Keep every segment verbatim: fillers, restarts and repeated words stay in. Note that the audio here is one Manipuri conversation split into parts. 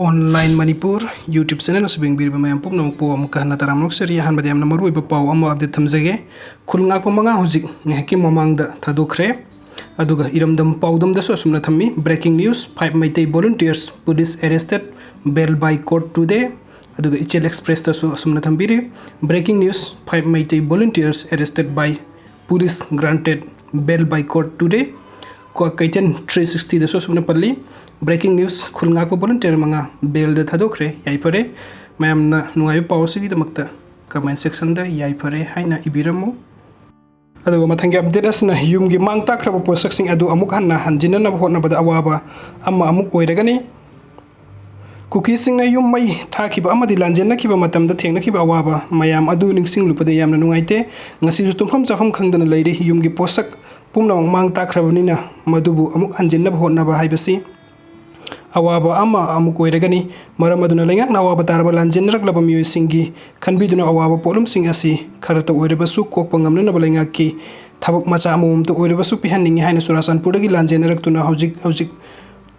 Online Manipur YouTube channel ꯑꯁꯤꯕꯨ ꯌꯦꯡꯕꯤꯔꯤꯕ ꯃꯌꯥꯝ ꯄꯨꯝꯅꯃꯛꯄꯨ ꯑꯃꯨꯛꯀ ꯍꯟꯅ ꯇꯔꯥꯝꯅ ꯑꯣꯛꯆꯔꯤ꯫ ꯑꯍꯥꯟꯕꯗ ꯌꯥꯝꯅ ꯃꯔꯨꯑꯣꯏꯕ ꯄꯥꯎ ꯑꯃ update ꯊꯝꯖꯒꯦ꯫ ꯈꯨꯜ ꯉꯥꯛꯄ ꯃꯉꯥ ꯍꯧꯖꯤꯛ ꯉꯥꯏꯍꯥꯛꯀꯤ ꯃꯃꯥꯡꯗ ꯊꯥꯗꯣꯛꯈ꯭ꯔꯦ꯫ ꯑꯗꯨꯒ ꯏꯔꯝꯗꯝ ꯄꯥꯎꯗꯝꯗꯁꯨ ꯑꯁꯨꯝꯅ ꯊꯝꯃꯤ: Breaking news, five Meitei volunteers police arrested, bail by court today꯫ ꯑꯗꯨꯒ ꯏꯆꯦꯜ Expressꯇꯁꯨ ꯑꯁꯨꯝꯅ ꯊꯝꯕꯤꯔꯤ: Breaking news, five Meitei volunteers arrested by police granted bail by court today꯫ Kwakeithel three sixtyꯗꯁꯨ ꯑꯁꯨꯝꯅ ꯄꯜꯂꯤ: Breaking news, ꯈꯨꯜ ꯉꯥꯛꯄ volunteer ꯃꯉꯥ bailꯗ ꯊꯥꯗꯣꯛꯈ꯭ꯔꯦ꯫ ꯌꯥꯏꯐꯔꯦ꯫ ꯃꯌꯥꯝꯅ ꯅꯨꯡꯉꯥꯏꯕ ꯄꯥꯎ ꯑꯁꯤꯒꯤꯗꯃꯛꯇ comment sectionꯗ "ꯌꯥꯏꯐꯔꯦ" ꯍꯥꯏꯅ ꯏꯕꯤꯔꯝꯃꯨ꯫ ꯑꯗꯨꯒ ꯃꯊꯪꯒꯤ update ꯑꯁꯤꯅ ꯌꯨꯝꯒꯤ ꯃꯥꯡ ꯇꯥꯛꯈ꯭ꯔꯕ ꯄꯣꯠꯁꯛꯁꯤꯡ ꯑꯗꯨ ꯑꯃꯨꯛ ꯍꯟꯅ ꯍꯟꯖꯤꯟꯅꯅꯕ ꯍꯣꯠꯅꯕꯗ ꯑꯋꯥꯕ ꯑꯃ ꯑꯃꯨꯛ ꯑꯣꯏꯔꯒꯅꯤ꯫ ꯀꯨꯀꯤꯁꯤꯡꯅ ꯌꯨꯝ ꯃꯩ ꯊꯥꯈꯤꯕ ꯑꯃꯗꯤ ꯂꯥꯟꯖꯦꯟꯅꯈꯤꯕ ꯃꯇꯝꯗ ꯊꯦꯡꯅꯈꯤꯕ ꯑꯋꯥꯕ ꯃꯌꯥꯝ ꯑꯗꯨ ꯅꯤꯡꯁꯤꯡꯂꯨꯕꯗ ꯌꯥꯝꯅ ꯅꯨꯡꯉꯥꯏꯇꯦ꯫ ꯉꯁꯤꯁꯨ ꯇꯨꯝꯐꯝ ꯆꯥꯐꯝ ꯈꯪꯗꯅ ꯂꯩꯔꯤ꯫ ꯌꯨꯝꯒꯤ ꯄꯣꯠꯁꯛ ꯄꯨꯝꯅꯃꯛ ꯃꯥꯡ ꯇꯥꯛꯈ꯭ꯔꯕꯅꯤꯅ ꯃꯗꯨꯕꯨ ꯑꯃꯨꯛ ꯍꯟꯖꯤꯟꯅꯕ ꯍꯣꯠꯅꯕ ꯍꯥꯏꯕꯁꯤ ꯑꯋꯥꯕ ꯑꯃ ꯑꯃꯨꯛ ꯑꯣꯏꯔꯒꯅꯤ꯫ ꯃꯔꯝ ꯑꯗꯨꯅ ꯂꯩꯉꯥꯛꯅ ꯑꯋꯥꯕ ꯇꯥꯔꯕ ꯂꯥꯟꯖꯦꯟꯅꯔꯛꯂꯕ ꯃꯤꯑꯣꯏꯁꯤꯡꯒꯤ ꯈꯟꯕꯤꯗꯨꯅ ꯑꯋꯥꯕ ꯄꯣꯠꯂꯨꯝꯁꯤꯡ ꯑꯁꯤ ꯈꯔꯇ ꯑꯣꯏꯔꯕꯁꯨ ꯀꯣꯛꯄ ꯉꯝꯅꯅꯕ ꯂꯩꯉꯥꯛꯀꯤ ꯊꯕꯛ ꯃꯆꯥ ꯑꯃꯃꯝꯇ ꯑꯣꯏꯔꯕꯁꯨ ꯄꯤꯍꯟꯅꯤꯡꯏ ꯍꯥꯏꯅ ꯆꯨꯔꯥꯆꯥꯟꯄꯨꯔꯗꯒꯤ ꯂꯥꯟꯖꯦꯟꯅꯔꯛꯇꯨꯅ ꯍꯧꯖꯤꯛ ꯍꯧꯖꯤꯛ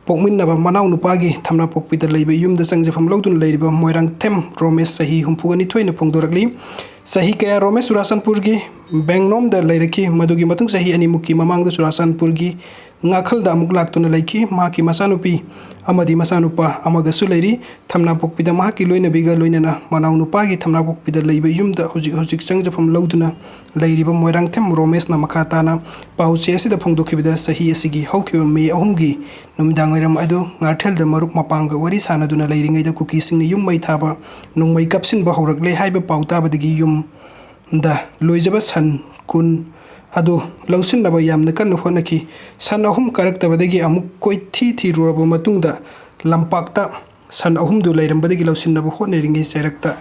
ꯄꯣꯛꯃꯤꯟꯅꯕ ꯃꯅꯥꯎ ꯅꯨꯄꯥꯒꯤ ꯊꯝꯅꯥꯄꯣꯛꯄꯤꯗ ꯂꯩꯕ ꯌꯨꯝꯗ ꯆꯪꯖꯐꯝ ꯂꯧꯗꯨꯅ ꯂꯩꯔꯤꯕ ꯃꯣꯏꯔꯥꯡꯊꯦꯝ ꯔꯣꯃꯦꯁ, ꯆꯍꯤ ꯍꯨꯝꯐꯨꯒ ꯅꯤꯊꯣꯏꯅ ꯐꯣꯡꯗꯣꯔꯛꯂꯤ꯫ ꯆꯍꯤ ꯀꯌꯥ ꯔꯣꯃꯦꯁ ꯆꯨꯔꯥꯆꯥꯟꯄꯨꯔꯒꯤ ꯕꯦꯡꯅꯣꯝꯗ ꯂꯩꯔꯛꯈꯤ꯫ ꯃꯗꯨꯒꯤ ꯃꯇꯨꯡ ꯆꯍꯤ ꯑꯅꯤꯃꯨꯛꯀꯤ ꯃꯃꯥꯡꯗ ꯆꯨꯔꯥꯆꯥꯟꯄꯨꯔꯒꯤ ꯉꯥꯈꯜꯗ ꯑꯃꯨꯛ ꯂꯥꯛꯇꯨꯅ ꯂꯩꯈꯤ꯫ ꯃꯍꯥꯛꯀꯤ ꯃꯆꯥꯅꯨꯄꯤ ꯑꯃꯗꯤ ꯃꯆꯥꯅꯨꯄꯥ ꯑꯃꯒꯁꯨ ꯂꯩꯔꯤ꯫ ꯊꯝꯅꯥꯄꯣꯛꯄꯤꯗ ꯃꯍꯥꯛꯀꯤ ꯂꯣꯏꯅꯕꯤꯒ ꯂꯣꯏꯅꯅ ꯃꯅꯥꯎ ꯅꯨꯄꯥꯒꯤ ꯊꯝꯅꯥꯄꯣꯛꯄꯤꯗ ꯂꯩꯕ ꯌꯨꯝꯗ ꯍꯧꯖꯤꯛ ꯍꯧꯖꯤꯛ ꯆꯪꯖꯐꯝ ꯂꯧꯗꯨꯅ ꯂꯩꯔꯤꯕ ꯃꯣꯏꯔꯥꯡꯊꯦꯝ ꯔꯣꯃꯦꯁꯅ ꯃꯈꯥ ꯇꯥꯅ ꯄꯥꯎ ꯆꯦ ꯑꯁꯤꯗ ꯐꯣꯡꯗꯣꯛꯈꯤꯕꯗ, ꯆꯍꯤ ꯑꯁꯤꯒꯤ ꯍꯧꯈꯤꯕ ꯃꯦ ꯑꯍꯨꯝꯒꯤ ꯅꯨꯃꯤꯗꯥꯡꯋꯥꯏꯔꯝ ꯑꯗꯨ ꯉꯥꯔꯊꯦꯜꯗ ꯃꯔꯨꯞ ꯃꯄꯥꯡꯒ ꯋꯥꯔꯤ ꯁꯥꯟꯅꯗꯨꯅ ꯂꯩꯔꯤꯉꯩꯗ ꯀꯨꯀꯤꯁꯤꯡꯅ ꯌꯨꯝ ꯃꯩ ꯊꯥꯕ, ꯅꯣꯡꯃꯩ ꯀꯥꯞꯁꯤꯟꯕ ꯍꯧꯔꯛꯂꯦ ꯍꯥꯏꯕ ꯄꯥꯎ ꯇꯥꯕꯗꯒꯤ ꯌꯨꯝꯗ ꯂꯣꯏꯖꯕ ꯁꯟ ꯀꯨꯟ ꯑꯗꯨ ꯂꯧꯁꯤꯟꯅꯕ ꯌꯥꯝꯅ ꯀꯟꯅ ꯍꯣꯠꯅꯈꯤ꯫ ꯁꯟ ꯑꯍꯨꯝ ꯀꯥꯔꯛꯇꯕꯗꯒꯤ ꯑꯃꯨꯛ ꯀꯣꯏꯊꯤ ꯊꯤꯔꯨꯔꯕ ꯃꯇꯨꯡꯗ ꯂꯝꯄꯥꯛꯇ ꯁꯟ ꯑꯍꯨꯝꯗꯨ ꯂꯩꯔꯝꯕꯗꯒꯤ ꯂꯧꯁꯤꯟꯅꯕ ꯍꯣꯠꯅꯔꯤꯉꯩ ꯆꯩꯔꯛꯇ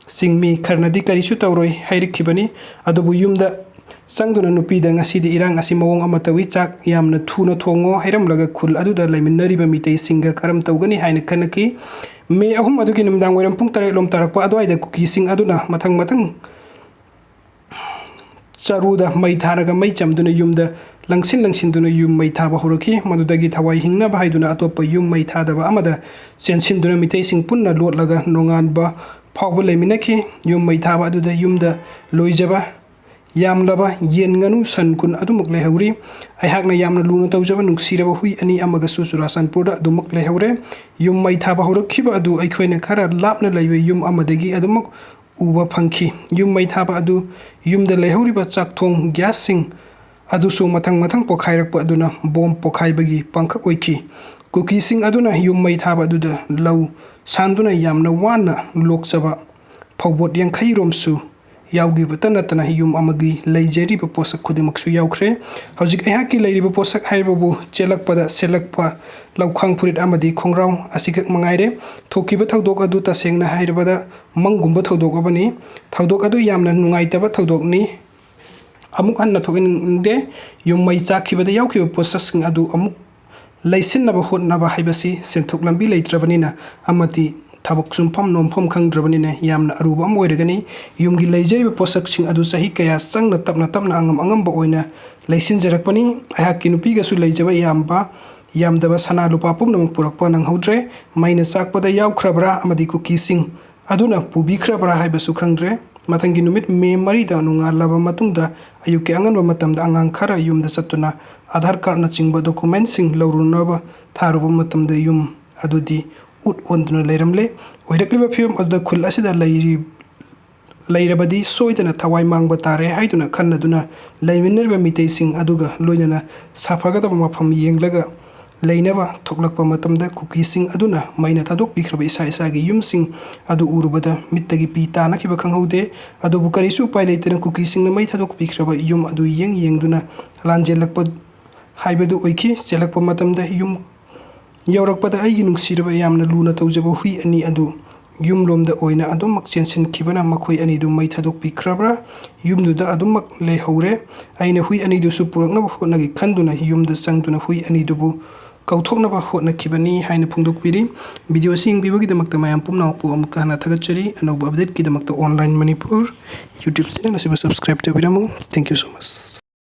ꯆꯤꯡꯃꯤ ꯈꯔꯅꯗꯤ ꯀꯔꯤꯁꯨ ꯇꯧꯔꯣꯏ ꯍꯥꯏꯔꯛꯈꯤꯕꯅꯤ꯫ ꯑꯗꯨꯕꯨ ꯌꯨꯝꯗ ꯆꯪꯗꯨꯅ ꯅꯨꯄꯤꯗ "ꯉꯁꯤꯗꯤ ꯏꯔꯥꯡ ꯑꯁꯤ ꯃꯑꯣꯡ ꯑꯃ ꯇꯧꯏ, ꯆꯥꯛ ꯌꯥꯝꯅ ꯊꯨꯅ ꯊꯣꯡꯉꯣ" ꯍꯥꯏꯔꯝꯂꯒ ꯈꯨꯜ ꯑꯗꯨꯗ ꯂꯩꯃꯤꯟꯅꯔꯤꯕ ꯃꯤꯇꯩꯁꯤꯡꯒ ꯀꯔꯝ ꯇꯧꯒꯅꯤ ꯍꯥꯏꯅ ꯈꯟꯅꯈꯤ꯫ ꯃꯦ ꯑꯍꯨꯝ ꯑꯗꯨꯒꯤ ꯅꯨꯃꯤꯗꯥꯡ ꯋꯥꯏꯔꯝ ꯄꯨꯡ ꯇꯔꯦꯠ ꯂꯣꯝ ꯇꯥꯔꯛꯄ ꯑꯗꯨꯋꯥꯏꯗ ꯀꯨꯀꯤꯁꯤꯡ ꯑꯗꯨꯅ ꯃꯊꯪ ꯃꯊꯪ ꯆꯔꯨꯗ ꯃꯩ ꯊꯥꯔꯒ ꯃꯩ ꯆꯝꯗꯨꯅ ꯌꯨꯝꯗ ꯂꯪꯁꯤꯟ ꯂꯪꯁꯤꯟꯗꯨꯅ ꯌꯨꯝ ꯃꯩ ꯊꯥꯕ ꯍꯧꯔꯛꯈꯤ꯫ ꯃꯗꯨꯗꯒꯤ ꯊꯋꯥꯏ ꯍꯤꯡꯅꯕ ꯍꯥꯏꯗꯨꯅ ꯑꯇꯣꯞꯄ ꯌꯨꯝ ꯃꯩ ꯊꯥꯗꯕ ꯑꯃꯗ ꯆꯦꯟꯁꯤꯟꯗꯨꯅ ꯃꯤꯇꯩꯁꯤꯡ ꯄꯨꯟꯅ ꯂꯣꯠꯂꯒ ꯅꯣꯡꯉꯥꯟꯕ ꯐꯥꯎꯕ ꯂꯩꯃꯤꯟꯅꯈꯤ꯫ ꯌꯨꯝ ꯃꯩ ꯊꯥꯕ ꯑꯗꯨꯗ ꯌꯨꯝꯗ ꯂꯣꯏꯖꯕ ꯌꯥꯝꯂꯕ ꯌꯦꯟ, ꯉꯥꯅꯨ, ꯁꯟ, ꯀꯨꯟ ꯑꯗꯨꯃꯛ ꯂꯩꯍꯧꯔꯤ꯫ ꯑꯩꯍꯥꯛꯅ ꯌꯥꯝꯅ ꯂꯨꯅ ꯇꯧꯖꯕ ꯅꯨꯡꯁꯤꯔꯕ ꯍꯨꯏ ꯑꯅꯤ ꯑꯃꯒꯁꯨ ꯆꯨꯔꯥꯆꯥꯟꯄꯨꯔꯗ ꯑꯗꯨꯃꯛ ꯂꯩꯍꯧꯔꯦ꯫ ꯌꯨꯝ ꯃꯩ ꯊꯥꯕ ꯍꯧꯔꯛꯈꯤꯕ ꯑꯗꯨ ꯑꯩꯈꯣꯏꯅ ꯈꯔ ꯂꯥꯞꯅ ꯂꯩꯕ ꯌꯨꯝ ꯑꯃꯗꯒꯤ ꯑꯗꯨꯃꯛ ꯎꯕ ꯐꯪꯈꯤ꯫ ꯌꯨꯝ ꯃꯩ ꯊꯥꯕ ꯑꯗꯨ ꯌꯨꯝꯗ ꯂꯩꯍꯧꯔꯤꯕ ꯆꯥꯛꯊꯣꯡ ꯒ꯭ꯌꯥꯁꯁꯤꯡ ꯑꯗꯨꯁꯨ ꯃꯊꯪ ꯃꯊꯪ ꯄꯣꯈꯥꯏꯔꯛꯄ ꯑꯗꯨꯅ ꯕꯣꯝ ꯄꯣꯈꯥꯏꯕꯒꯤ ꯄꯥꯡꯈꯛ ꯑꯣꯏꯈꯤ꯫ ꯀꯨꯀꯤꯁꯤꯡ ꯑꯗꯨꯅ ꯌꯨꯝ ꯃꯩ ꯊꯥꯕ ꯑꯗꯨꯗ ꯂꯧ ꯁꯥꯟꯗꯨꯅ ꯌꯥꯝꯅ ꯋꯥꯅ ꯂꯣꯛꯆꯕ ꯐꯧꯕꯣꯠ ꯌꯥꯡꯈꯩ ꯔꯣꯝꯁꯨ ꯌꯥꯎꯈꯤꯕꯇ ꯅꯠꯇꯅ ꯌꯨꯝ ꯑꯃꯒꯤ ꯂꯩꯖꯔꯤꯕ ꯄꯣꯠꯁꯛ ꯈꯨꯗꯤꯡꯃꯛꯁꯨ ꯌꯥꯎꯈ꯭ꯔꯦ꯫ ꯍꯧꯖꯤꯛ ꯑꯩꯍꯥꯛꯀꯤ ꯂꯩꯔꯤꯕ ꯄꯣꯠꯁꯛ ꯍꯥꯏꯕꯕꯨ ꯆꯦꯜꯂꯛꯄꯗ ꯁꯦꯠꯂꯛꯄ ꯂꯧꯈꯥꯡ ꯐꯨꯔꯤꯠ ꯑꯃꯗꯤ ꯈꯣꯡꯒ꯭ꯔꯥꯎ ꯑꯁꯤꯈꯛ ꯃꯉꯥꯏꯔꯦ꯫ ꯊꯣꯛꯈꯤꯕ ꯊꯧꯗꯣꯛ ꯑꯗꯨ ꯇꯁꯦꯡꯅ ꯍꯥꯏꯔꯕꯗ ꯃꯪꯒꯨꯝꯕ ꯊꯧꯗꯣꯛ ꯑꯃꯅꯤ꯫ ꯊꯧꯗꯣꯛ ꯑꯗꯨ ꯌꯥꯝꯅ ꯅꯨꯡꯉꯥꯏꯇꯕ ꯊꯧꯗꯣꯛꯅꯤ꯫ ꯑꯃꯨꯛ ꯍꯟꯅ ꯊꯣꯛꯍꯟꯅꯤꯡꯗꯦ꯫ ꯌꯨꯝ ꯃꯩ ꯆꯥꯛꯈꯤꯕꯗ ꯌꯥꯎꯈꯤꯕ ꯄꯣꯠꯁꯛꯁꯤꯡ ꯑꯗꯨ ꯑꯃꯨꯛ ꯂꯩꯁꯤꯟꯅꯕ ꯍꯣꯠꯅꯕ ꯍꯥꯏꯕꯁꯤ ꯁꯦꯟꯊꯣꯛ ꯂꯝꯕꯤ ꯂꯩꯇ꯭ꯔꯕꯅꯤꯅ ꯑꯃꯗꯤ ꯊꯕꯛ ꯁꯨꯝꯐꯝ ꯅꯣꯝꯐꯝ ꯈꯪꯗ꯭ꯔꯕꯅꯤꯅ ꯌꯥꯝꯅ ꯑꯔꯨꯕ ꯑꯃ ꯑꯣꯏꯔꯒꯅꯤ꯫ ꯌꯨꯝꯒꯤ ꯂꯩꯖꯔꯤꯕ ꯄꯣꯠꯁꯛꯁꯤꯡ ꯑꯗꯨ ꯆꯍꯤ ꯀꯌꯥ ꯆꯪꯅ ꯇꯞꯅ ꯇꯞꯅ ꯑꯉꯝ ꯑꯉꯝꯕ ꯑꯣꯏꯅ ꯂꯩꯁꯤꯟꯖꯔꯛꯄꯅꯤ꯫ ꯑꯩꯍꯥꯛꯀꯤ ꯅꯨꯄꯤꯒꯁꯨ ꯂꯩꯖꯕ ꯌꯥꯝꯕ ꯌꯥꯝꯗꯕ ꯁꯅꯥ ꯂꯨꯄꯥ ꯄꯨꯝꯅꯃꯛ ꯄꯨꯔꯛꯄ ꯅꯪꯍꯧꯗ꯭ꯔꯦ꯫ ꯃꯩꯅ ꯆꯥꯛꯄꯗ ꯌꯥꯎꯈ꯭ꯔꯕ꯭ꯔꯥ ꯑꯃꯗꯤ ꯀꯨꯀꯤꯁꯤꯡ ꯑꯗꯨꯅ ꯄꯨꯕꯤꯈ꯭ꯔꯕ꯭ꯔꯥ ꯍꯥꯏꯕꯁꯨ ꯈꯪꯗ꯭ꯔꯦ꯫ ꯃꯊꯪꯒꯤ ꯅꯨꯃꯤꯠ ꯃꯦ ꯃꯔꯤꯗ ꯅꯣꯡꯉꯥꯜꯂꯕ ꯃꯇꯨꯡꯗ ꯑꯌꯨꯛꯀꯤ ꯑꯉꯟꯕ ꯃꯇꯝꯗ ꯑꯉꯥꯡ ꯈꯔ ꯌꯨꯝꯗ ꯆꯠꯇꯨꯅ ꯑꯙꯥꯔ ꯀꯥꯔꯠꯅꯆꯤꯡꯕ ꯗꯣꯀꯨꯃꯦꯟꯁꯤꯡ ꯂꯧꯔꯨꯅꯕ ꯊꯥꯔꯨꯕ ꯃꯇꯝꯗ ꯌꯨꯝ ꯑꯗꯨꯗꯤ ꯎꯠ ꯑꯣꯟꯗꯨꯅ ꯂꯩꯔꯝꯂꯦ꯫ ꯑꯣꯏꯔꯛꯂꯤꯕ ꯐꯤꯕꯝ ꯑꯗꯨꯗ ꯈꯨꯜ ꯑꯁꯤꯗ ꯂꯩꯔꯤ-, ꯂꯩꯔꯕꯗꯤ ꯁꯣꯏꯗꯅ ꯊꯋꯥꯏ ꯃꯥꯡꯕ ꯇꯥꯔꯦ ꯍꯥꯏꯗꯨꯅ ꯈꯟꯅꯗꯨꯅ ꯂꯩꯃꯤꯟꯅꯔꯤꯕ ꯃꯤꯇꯩꯁꯤꯡ ꯑꯗꯨꯒ ꯂꯣꯏꯅꯅ ꯁꯥꯐꯒꯗꯕ ꯃꯐꯝ ꯌꯦꯡꯂꯒ ꯂꯩꯅꯕ ꯊꯣꯛꯂꯛꯄ ꯃꯇꯝꯗ ꯀꯨꯀꯤꯁꯤꯡ ꯑꯗꯨꯅ ꯃꯩꯅ ꯊꯥꯗꯣꯛꯄꯤꯈ꯭ꯔꯕ ꯏꯁꯥ ꯏꯁꯥꯒꯤ ꯌꯨꯝꯁꯤꯡ ꯑꯗꯨ ꯎꯔꯨꯕꯗ ꯃꯤꯠꯇꯒꯤ ꯄꯤ ꯇꯥꯅꯈꯤꯕ ꯈꯪꯍꯧꯗꯦ꯫ ꯑꯗꯨꯕꯨ ꯀꯔꯤꯁꯨ ꯎꯄꯥꯏ ꯂꯩꯇꯅ ꯀꯨꯀꯤꯁꯤꯡꯅ ꯃꯩ ꯊꯥꯗꯣꯛꯄꯤꯈ꯭ꯔꯕ ꯌꯨꯝ ꯑꯗꯨ ꯌꯦꯡ ꯌꯦꯡꯗꯨꯅ ꯂꯥꯟꯖꯦꯜꯂꯛꯄ ꯍꯥꯏꯕꯗꯨ ꯑꯣꯏꯈꯤ꯫ ꯆꯦꯜꯂꯛꯄ ꯃꯇꯝꯗ ꯌꯨꯝ ꯌꯧꯔꯛꯄꯗ ꯑꯩꯒꯤ ꯅꯨꯡꯁꯤꯔꯕ ꯌꯥꯝꯅ ꯂꯨꯅ ꯇꯧꯖꯕ ꯍꯨꯏ ꯑꯅꯤ ꯑꯗꯨ ꯌꯨꯝꯂꯣꯝꯗ ꯑꯣꯏꯅ ꯑꯗꯨꯃꯛ ꯆꯦꯟꯁꯤꯟꯈꯤꯕꯅ ꯃꯈꯣꯏ ꯑꯅꯤꯗꯨ ꯃꯩ ꯊꯥꯗꯣꯛꯄꯤꯈ꯭ꯔꯕ꯭ꯔꯥ? ꯌꯨꯝꯗꯨꯗ ꯑꯗꯨꯃꯛ ꯂꯩꯍꯧꯔꯦ꯫ ꯑꯩꯅ ꯍꯨꯏ ꯑꯅꯤꯗꯨꯁꯨ ꯄꯨꯔꯛꯅꯕ ꯍꯣꯠꯅꯒꯦ ꯈꯟꯗꯨꯅ ꯌꯨꯝꯗ ꯆꯪꯗꯨꯅ ꯍꯨꯏ ꯑꯅꯤꯗꯨꯕꯨ ꯀꯥꯎꯊꯣꯛꯅꯕ ꯍꯣꯠꯅꯈꯤꯕꯅꯤ ꯍꯥꯏꯅ ꯐꯣꯡꯗꯣꯛꯄꯤꯔꯤ꯫ ꯚꯤꯗꯤꯑꯣ ꯑꯁꯤ ꯌꯦꯡꯕꯤꯕꯒꯤꯗꯃꯛꯇ ꯃꯌꯥꯝ ꯄꯨꯝꯅꯃꯛꯄꯨ ꯑꯃꯨꯛꯀ ꯍꯟꯅ ꯊꯥꯒꯠꯆꯔꯤ꯫ ꯑꯅꯧꯕ ꯑꯞꯗꯦꯠꯀꯤꯗꯃꯛꯇ Online Manipur YouTube channel ꯑꯁꯤꯕꯨ subscribe ꯇꯧꯕꯤꯔꯝꯃꯨ꯫ Thank you so much꯫